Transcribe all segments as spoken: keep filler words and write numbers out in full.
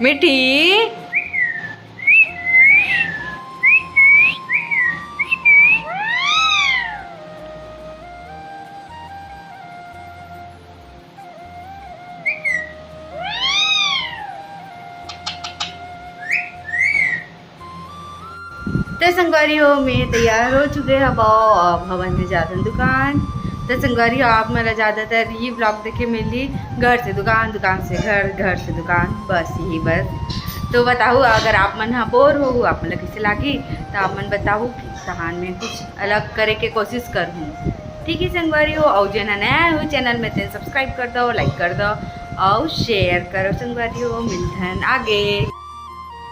मिठी। तो संगवारी हो, मैं तैयार हो चुके हव, अब हमन में जाथन दुकान। तो संगवारी हो, आप मन ला ज्यादातर ये ब्लॉग देखे मिलही, घर से दुकान, दुकान से घर, घर से दुकान, बस यही बस। तो बताहू, अगर आप मन ह बोर हो, आप मन ला कैसे लागी, तो आप मन बताहू कि तहान में कुछ अलग करे के कोशिश करहूँ। ठीक है संगवारी हो, अउ जेन ह नया हो चैनल में, तेन सब्सक्राइब कर दो, लाइक कर दो, अउ शेयर करो संगवारी हो। मिलथन आगे।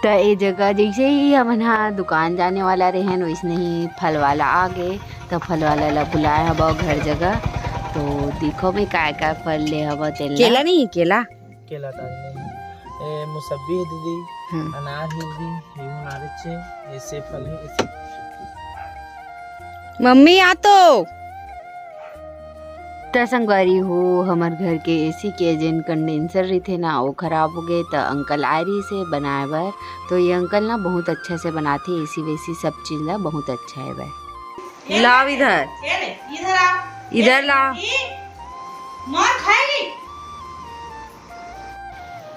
त ए जगह जैसे ही हमन ह दुकान जाने वाला रहेन, वैसने ही फल वाला आ गे। त फल वाला ला बुलाए हव घर जगह। तो देखो मैं काय काय फल ले हव तेन ला। केला नहीं, केला। केला तारी नहीं। ए, मुसब्बी है दीदी। हाँ। अनार है दीदी। ये अनार है, ये सेब फल है, ये सेब। मम्मी आ तो। त संगवारी हो, हमर घर के एसी के जेन कंडेंसर रहिथे ना, वो खराब हो गए, त अंकल आए रहिस हे बनाए बर। तो ये अंकल ना बहुत अच्छा से बनाथे एसी वेसी, सब चीज ला बहुत अच्छा है बर। लाव इधर, ये ले, इधर आ। इधर ये ला। ये मार खाएगी।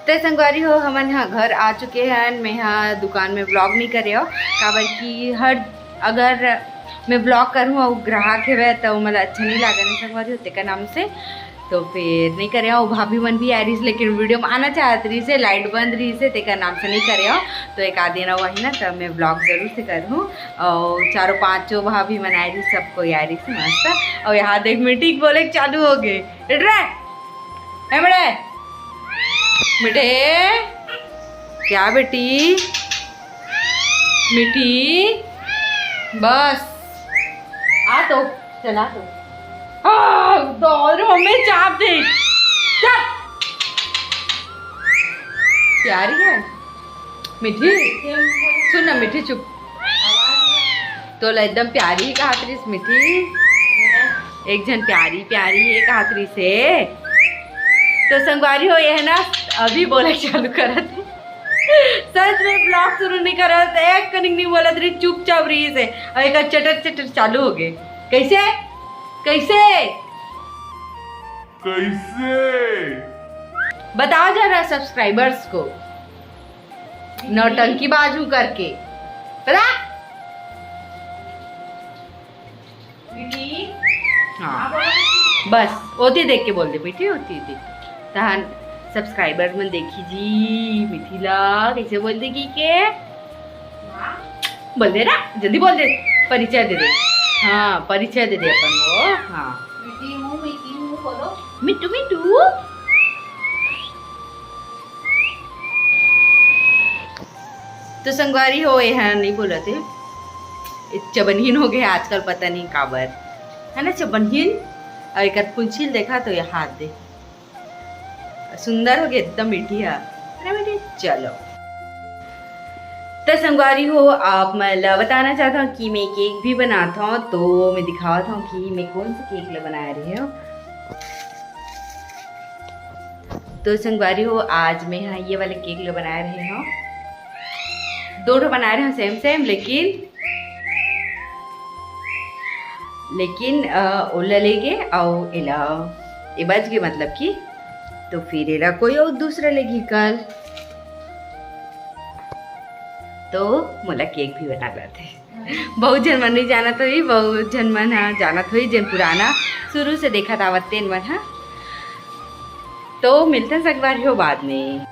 ते संगवारी हो, हमन ह घर आ चुके हन। मैं ह दुकान में ब्लॉग नहीं करे हो, काबर कि हर, अगर मैं ब्लॉग करूँ अउ ग्राहक हेवय, त मोला अच्छा नहीं लागय ना संगवारी हो, तेकर नाम से। तो फिर नहीं करे हो। भाभी मन भी आ रही, लेकिन वीडियो में आना चाहत रही से, लाइट बंद रही से, तेकर नाम से नहीं करे हो। तो एक आध दिन वही ना, तब मैं ब्लॉग जरूर से करूँ। और चारों पांचों भाभी मन आ रही, सब कोई आ रही से मस्त। और यहाँ देख, मीठी बोले चालू हो गए। इधर आ। ए बड़े। बेटे, क्या बेटी? मीठी, बस। आ तो, चला तो। आ, दौड़ मम्मी चाप दे। चल। प्यारी है। मीठी, सुन ना मीठी, चुप। तोला एकदम प्यारी ही कहात रहिस मीठी, एक झन प्यारी प्यारी हे कहात रहिस हे। तो संगवारी हो, ये ना अभी बोले चालू करत हे। सच में ब्लॉग शुरू नहीं करत, एक कनिक नहीं बोलत रही, चुपचाप रहिस हे। और एक चटर चटर चालू हो गए। कैसे? कैसे? कैसे? बताओ जरा सब्सक्राइबर्स को। नौटंकी बाजू करके। पता? हाँ। बस, ओती देख के बोल दे, मीठी ओती देख। तहान सब्सक्राइबर मन देखी जी, मिथिला कैसे बोल दे की के? बोल दे ना, जल्दी बोल दे, परिचय दे दे। हाँ, परिचय दे दे अपन वो। हाँ। मीठी हूँ, मीठी हूँ, बोलो। मिट्टू, मिट्टू। तो संगवारी हो, ये है नहीं बोलत हे, ये चबनहीन हो गए आजकल, पता नहीं काबर, है ना चबनहीन। और एक पूंछी ल देखा तो ये हाथ दे, सुंदर हो गए एकदम मीठी है, है ना बेटी? चलो। तो संगवारी हो, आप मैं ला बताना चाहता हूँ कि मैं केक भी बनाता हूँ, तो मैं दिखावत हूँ कि मैं कौन सा केक ला बनाए रहे हूँ। तो संगवारी हो, आज मैं हा ये वाला केक ला बनाए रहे हूँ, दो ठो बनाए रहे हूँ सेम सेम, लेकिन लेकिन अ, ओला ले गे अउ एला, ए बच गे मतलब कि, तो फिर एला कोई अउ दूसरा लेगी कल। तो मोला केक भी बना लेते। बहुत झन मन नहीं जानत होही, बहुत झन मन ह जानत होही, जेन पुराना शुरू से देखत आवत तेन मन ह। तो मिलते हैं संगवारी हो बाद में।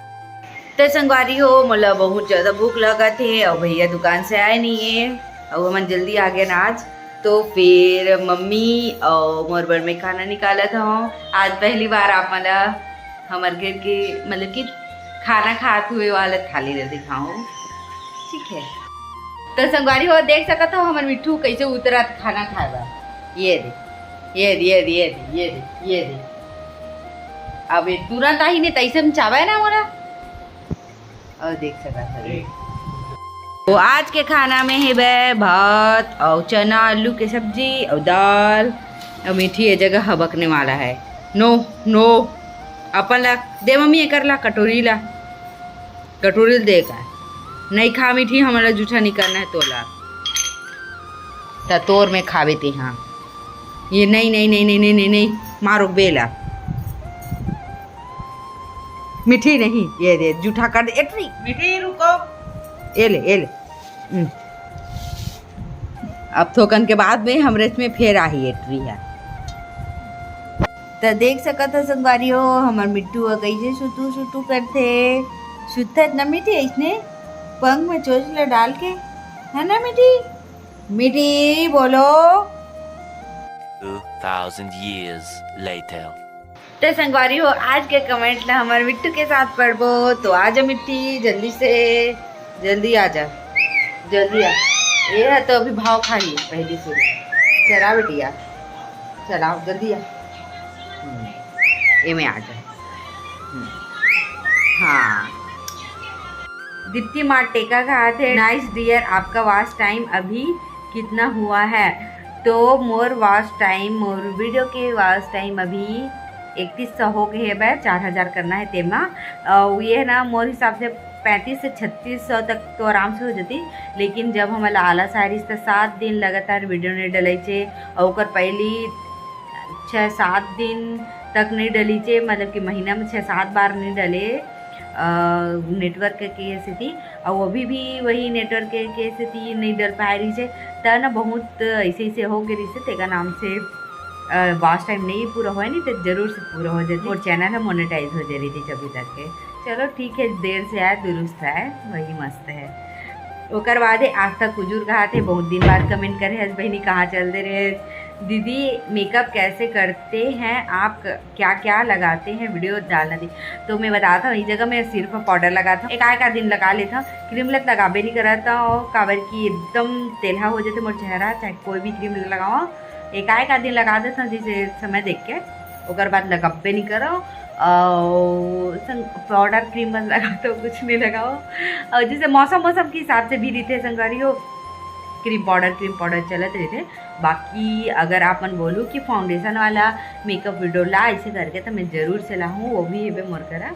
तो संगवारी हो, मोला बहुत ज्यादा भूख लगत हे अउ भैया दुकान से आए नहीं है, अउ हमन जल्दी आ गए ना आज। तो फिर मम्मी अउ मोर बर मैं खाना निकालत हूँ। आज पहली बार आप मन ला हमर घर के मतलब कि खाना खात हुए वाला थाली ला दिखाऊँ, ठीक है। तो संगवारी हो, देख सकत हो हमर मिट्ठू कैसे उतरत खाना खाए बर। ये दे, ये दे, ये दे, ये दे, ये दे। अब ये तुरंत आही नहीं, तैसे में चाबे ना मोला। और देख सकत हो ये। तो आज के खाना में हे बे भात और चना आलू के सब्जी और दाल और मीठी, ये जगह हबकने वाला है। नो, नो, अपन ला दे मम्मी, एकर ला कटोरी ला। कटोरी ल दे का, नहीं खा मिठी, हमला जूठा नहीं करना है तोला। त तोर में खाबे ते हाँ। ये नहीं, नहीं, नहीं, नहीं, नहीं, नहीं, नहीं, मारो बेला। मिठी नहीं, ये दे, जूठा कर दे, एटरी। मिठी, रुको। ये ले, ये ले। हम्म। अब थोकन के बाद में हमरे में फेर आही एटरी है। त देख सकत हो संगवारी हो, हमर मिट्टू ह कइसे सुटू सुटू करथे। सुतत न मिठी अइसने पंख में चोंच ल डाल के, है ना मिठी? मिठी, बोलो। Two thousand years later. त संगवारी हो, आज के कमेंट ला हमर मिट्टू के साथ पढ़बो। तो आजा मिट्टी, जल्दी से, जल्दी आजा, जल्दी आ। ये है तो अभी भाव खाही पहली से। चला बेटिया, चलाओ जल्दी आ। हम्म, ये में आजा। हम्म, हाँ। दीप्ति माँ टेका कहाथे, नाइस डियर, आपका वॉच टाइम अभी कितना हुआ है? तो मोर वॉच टाइम, मोर वीडियो के वॉच टाइम अभी इकतीस सौ हो गए हे बे, चार हजार करना है तेमा। अउ ये ना मोर हिसाब से पैंतीस से छत्तीस सौ तक तो आराम से हो जाती, लेकिन जब हमला आलस आ रही त सात दिन लगातार वीडियो नहीं डलैचे, अउ ओकर पहली छः सात दिन तक नहीं डलीचे, मतलब कि महीना में छः सात बार नहीं डले नेटवर्क के सेती। अउ अभी भी वही नेटवर्क के, के सेती नहीं डल पाए रहिसे, त न बहुत ऐसे ऐसे हो गए रहिसे, तेका नाम से वॉच टाइम नहीं पूरा होए, नहीं तो जरूर से पूरा हो जाती। मोर चैनल है मोनेटाइज हो जाए रहितिस अभी तक के। चलो ठीक है, देर से आए दुरुस्त आए, वही मस्त है। ओकर बाद है आस्था कुजूर कहाथे, बहुत दिन बाद कमेंट करे हस बहिनी, कहाँ चल दे रहे दीदी, मेकअप कैसे करते हैं आप, क्या क्या लगाते हैं, वीडियो डालना दी। तो मैं बताता हूँ, इस जगह मैं सिर्फ पाउडर लगाता हूँ, एक आय का दिन लगा लेता हूँ, क्रीम लत लगाबे नहीं करता हूँ, काबर कि एकदम तेलहा हो जाते मोर चेहरा, चाहे कोई भी क्रीम लगाओ, एक आय का दिन लगा देता हूँ, जिसे समय देख के, ओकर बाद लगाबे नहीं करो। और पाउडर क्रीम बस लगाता हूँ, कुछ नहीं लगाओ। और जैसे मौसम मौसम के हिसाब से भी रहिथे संगवारी हो, क्रीम पाउडर क्रीम पाउडर चलत रहिथे। बाकी अगर आप मन बोलू कि फाउंडेशन वाला मेकअप वीडियो ला ऐसे करके, तो मैं जरूर से लाहूँ, वो भी हेबे मोर करा।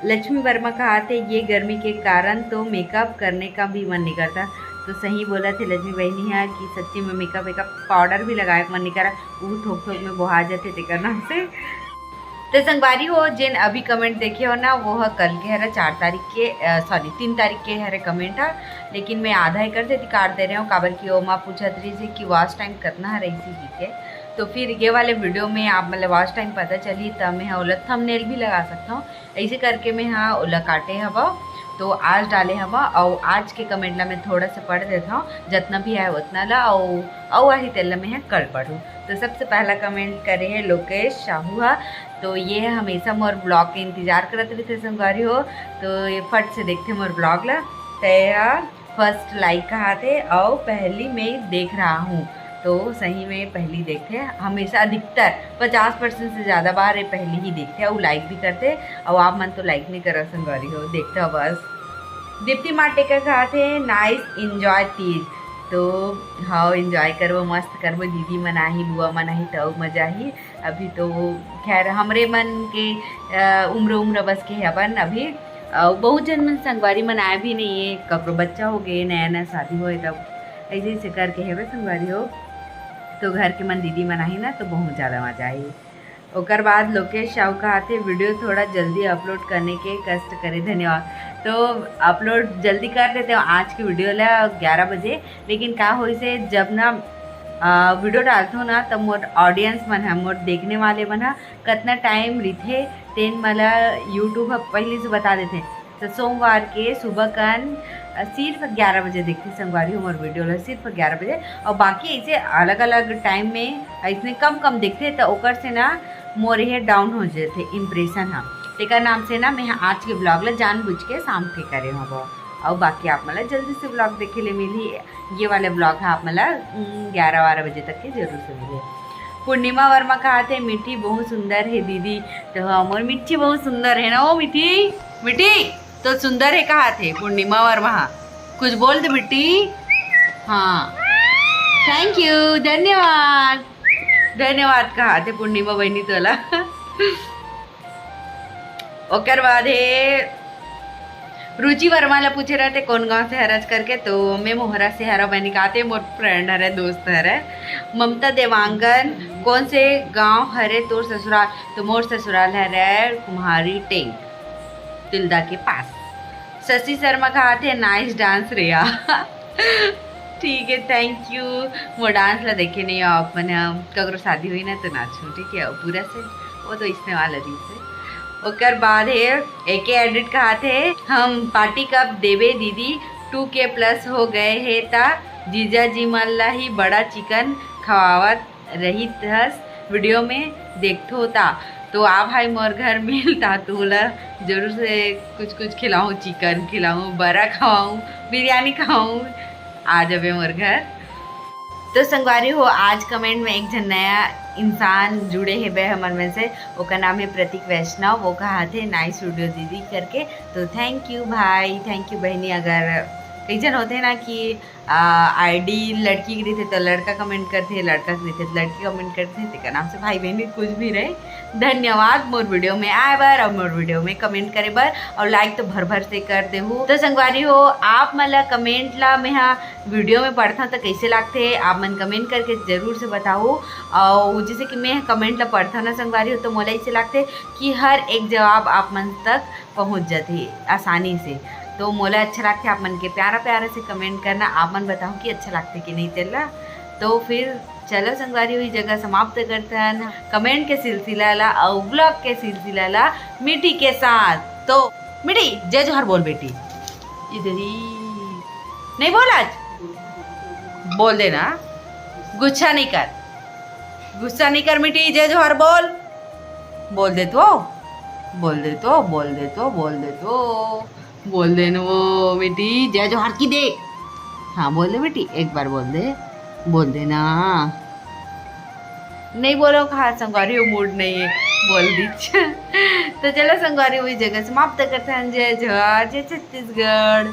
लक्ष्मी वर्मा कहाथे, ये गर्मी के कारण तो मेकअप करने का भी मन नहीं करता। तो सही बोलथे लक्ष्मी बहिनी है कि सच्ची में मेकअप वेकअप पाउडर भी लगाए के मन नहीं करा, वो थोक थोक में बोहा जाते तेकर नाम से। तो संगवारी हो, जेन अभी कमेंट देखे हो ना, वो ह कल के हरे, चार तारीख के, सॉरी, तीन तारीख के हरे कमेंट है, लेकिन मैं आधा एकर से काट दे रहे हूँ, काबर कि ओमा पूछत रही थी कि वॉच टाइम कितना है रही थी के। तो फिर ये वाले वीडियो में आप मतलब वॉच टाइम पता चली, तब मैं ह ओला थंबनेल भी लगा सकता हूँ। ऐसे करके मैं ह ओला काटे हवा, तो आज डाले हवा। और आज के कमेंट ला मैं थोड़ा सा पढ़ देता हूँ, जितना भी आए उतना ला, और और आही तेला मैं ह कल पढ़ूँ। तो सबसे पहला कमेंट करे है लोकेश साहू हा। तो ये हमेशा मोर ब्लॉग के इंतजार करत रहिथे संगवारी हो, तो ये फट से देखथे मोर ब्लॉग ला। ते हा फर्स्ट लाइक कहाथे, और पहली मैं देख रहा हूँ। तो सही में पहली देखथे हमेशा, अधिकतर पचास परसेंट से ज़्यादा बार ये पहली ही देखथे, और लाइक भी करथे। और आप मन तो लाइक नहीं करो संगवारी हो, देखथे बस। दीप्ति माटेकर कहाथे, नाइस, एंजॉय तीज। तो हाँ, एंजॉय करबो, मस्त करबो, दीदी मन आही, बुआ मन आही, तो अउ मजा आही। अभी तो खैर हमरे मन के अ, उम्र उम्र बस के हवन अभी। अ, बहुत जन मन संगवारी मन आए भी नहीं है, ककरो बच्चा हो गए, नया नया शादी होए, तब ऐसे ऐसे करके हेबे संगवारी हो। तो घर के मन दीदी मन आही ना, तो बहुत ज़्यादा मजा आही। ओकर बाद लोकेश साहू कहाथे, वीडियो थोड़ा जल्दी अपलोड करने के कष्ट करे, धन्यवाद। तो अपलोड जल्दी कर देते हो आज की वीडियो ला ग्यारह बजे, लेकिन का होइसे, जब ना अ, वीडियो डालथो ना, तब मोर ऑडियंस मन ह, मोर देखने वाले मन ह कतना टाइम रिथे, तेन मला YouTube ह पहले से बता देथे। तो सोमवार के सुबह कन अ, सिर्फ ग्यारह बजे देखथे संगवारी हो मोर वीडियो ला, सिर्फ ग्यारह बजे। और बाकी ऐसे अलग अलग टाइम में ऐसने कम कम देखथे, तो ओकर से ना मोर ये डाउन हो जाथे इंप्रेशन ह। तेकर नाम से ना मैं आज के ब्लॉग ला जानबूझ के शाम के करे हव। और बाकी आप मन ला जल्दी से ब्लॉग देखे ले मिलही। ये वाले ब्लॉग ह आप मन ला ग्यारह बारह बजे तक के जरूर से मिले। पूर्णिमा वर्मा कहाथे, मिठी बहुत सुंदर है दीदी। तो हाँ, मोर मिठी बहुत सुंदर है ना, ओ मिठी, मिठी तो सुंदर है कहाथे पूर्णिमा वर्मा। हाँ, कुछ बोल दे मिठी। हाँ, थैंक यू, धन्यवाद, धन्यवाद कहाथे पूर्णिमा बहनी तोला। ओकर बाद हे रुचि वर्मा ला पूछे रहते कौन गांव से हरच करके, तो मैं मोहरा से हरा बनी काते, मोर फ्रेंड हरे, दोस्त हरे। ममता देवांगन, कौन से गांव हरे तोर ससुराल? तो मोर ससुराल हरे कुम्हारी टेंग, तिल्दा के पास। शशि शर्मा कहा थे, नाइस डांस रेया। ठीक है, थैंक यू। मोर डांस ला देखे नहीं हो आप मन, हम ककरो शादी हुई ना तो नाचू, ठीक है, पूरा से वो तो इसने वाला दिन से। ओकर बाद है एके एडिट कहा थे, हम पार्टी कब देबे दीदी, टू के प्लस हो गए हे ता जीजा जी मन ला ही बड़ा चिकन खवावत रहित हस वीडियो में देखथो ता। तो आ भाई मोर घर मिल ता तोला जरूर से कुछ कुछ खिलाऊं, चिकन खिलाऊं, बरा खवाऊं, बिरयानी खवाऊं, आ जाबे मोर घर। तो संगवारी हो, आज कमेंट में एक झन नया इंसान जुड़े हेबे हमर में से, ओकर नाम है प्रतीक वैष्णव। वो कहा थे नाइस वीडियो दीदी करके, तो थैंक यू भाई, थैंक यू बहनी। अगर कई झन होते ना कि आईडी लड़की के रहिथे तो लड़का कमेंट करथे, लड़का के रहिथे तो लड़की कमेंट करथे, तेकर नाम से भाई बहन कुछ भी रहे। धन्यवाद मोर वीडियो में आए बर और मोर वीडियो में कमेंट करे बर, और लाइक तो भर भर से कर देहू। तो संगवारी हो, आप मन ला कमेंट ला मैं हा वीडियो में पढ़थव तो कैसे लागथे, आप मन कमेंट करके जरूर से बताहू। और जैसे कि मैं कमेंट ला पढ़थव ना संगवारी हो, तो मोला ऐसे लागथे कि हर एक जवाब आप मन तक पहुंच जाथे आसानी से। तो मोला अच्छा लागथे आप मन के प्यारा प्यारा से कमेंट करना। आप मन बताहू कि अच्छा लागथे कि नहीं तेला। तो फिर चलो संगवारी हो, ई जगह समाप्त करथन कमेंट के सिलसिला ला और व्लॉग के सिलसिला ला मिठी के साथ। तो मिठी, जय जोहार बोल बेटी। इधर ही नहीं बोल, आज बोल देना, गुस्सा नहीं कर, गुस्सा नहीं कर मिठी, जय जोहार बोल। बोल दे तो, बोल दे तो, बोल दे तो, बोल दे तो, बोल दे ना वो बेटी, जय जोहार की दे। हाँ बोल दे बेटी, एक बार बोल दे, बोल दे ना। नहीं बोलो कहा संगवारी हो, मूड नहीं है, बोल दीच। तो चलो संगवारी हो, ई जगह समाप्त करथन। जय जोहार, जय छत्तीसगढ़।